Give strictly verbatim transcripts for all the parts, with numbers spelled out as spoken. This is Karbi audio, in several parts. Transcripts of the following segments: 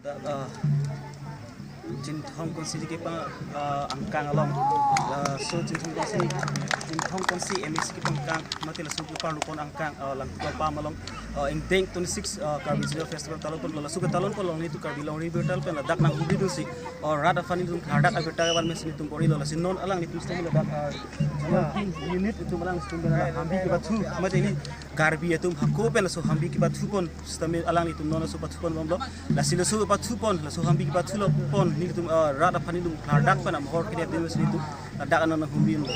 Ah, Chinthong constituency kepang, ah, angkang along. Laso Chinthong constituency, Chinthong constituency M A C kepangkang, mate laso keparlupon angkang, ah, Langkupam along. Ah, ingdeng twenty-six, ah, Karbi Regional Festival talonponlo, laso ketalonpon along nelitum Karbi Longri Birta pen ladak nanghumri dunsi, ah, rat aphan nelitum klardak abirta kevan mesen nelitum bor-ilo, lasi non alanglitum sitame ladak, ah, unit nelitum alang nelitum pen hambi kepathu, mate ili Karbi atum hako pen laso hambi kepathupon sitame alanglitum non laso pathupon bomlo. Lasi laso pathupon, laso hambi kepathulopon nelitum, ah, rat aphan nelitum klardak pen amohor kedep din mesen nelitum ladak anan nanghumri dunlo.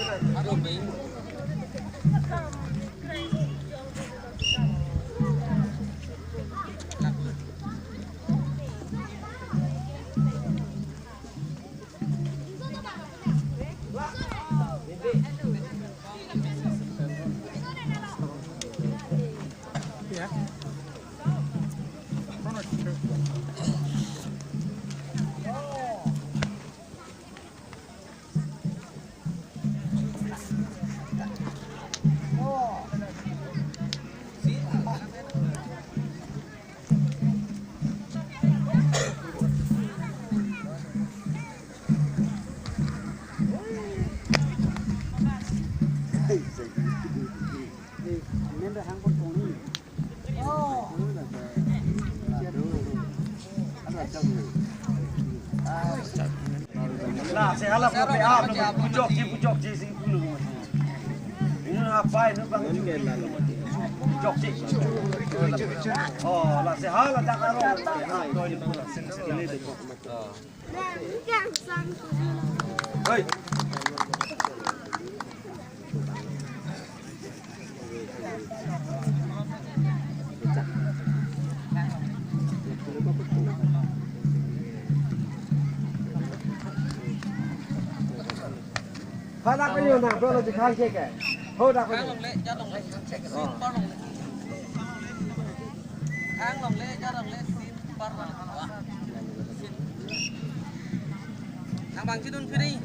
La, se hala ko pe ap, pujok ji, pujok ji, sing pulu. Inu apa, inu bang ju. Pujok ji. Oh, la, se hala dak aro. Hei. Halak ko yun na, bro, lo dikhai ke. Ho dak ko. Hang longle, ja longle. Oh. Par longle. Hang longle, ja longle, sin par longle. Nang bang chidun phiri.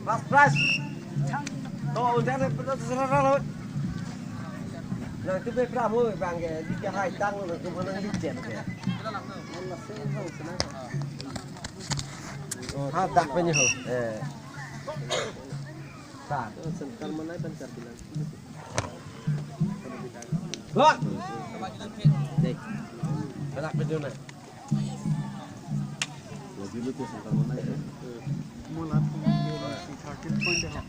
First prize. To, udah ada, udah terserah lo. Nangtum pe pram ho bang ke, di ke hai tang lo, nangtum phan nang licen ke. Ha, dak pen ho. Eh. Sa. Center mana pen terbilang. Blok. Dek. Dak pen ho na. Lagi lu tuh center mana ya? Mulat thirteen point ya.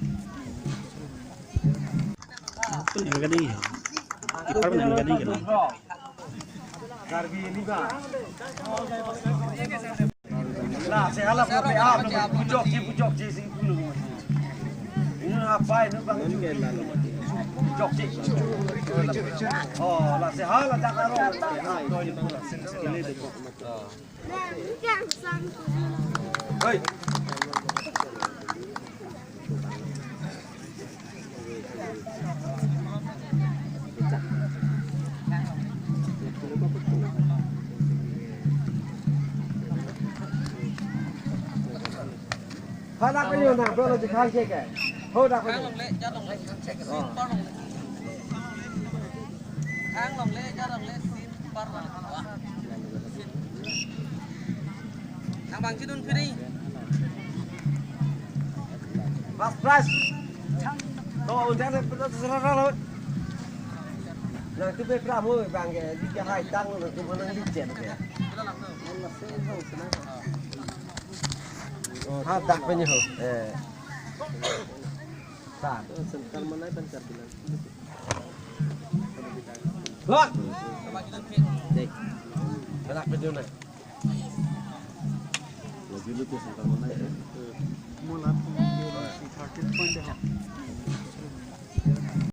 Apa nih, gak ada ya? Ipar nih, gak ada ya? Karbi Lugha. La, se hala ko pe ap, pujok ji, pujok ji, sing pulu. Inu apa, inu bang ju. Pujok ji. Oh, la, se hala dak aro. Hei. Halak ko yun na, bro, lo dikhai ke. Ho dak ko. Hang longle, ja longle. Oh. Hang longle, ja longle, sin par longle. Nang bang chidun phiri. First prize. To, udah ada, udah terserah lo. Nangtum pe pram ho bang ke, di ke hai tang lo, nangtum phan nang licen ke. Ha, dak pen ho. Eh. Sa. Center mana pen terbilang. Blok. Dek. Dak pen ho na. Lagi lu tuh center mana ya? Mulat thirteen point ya.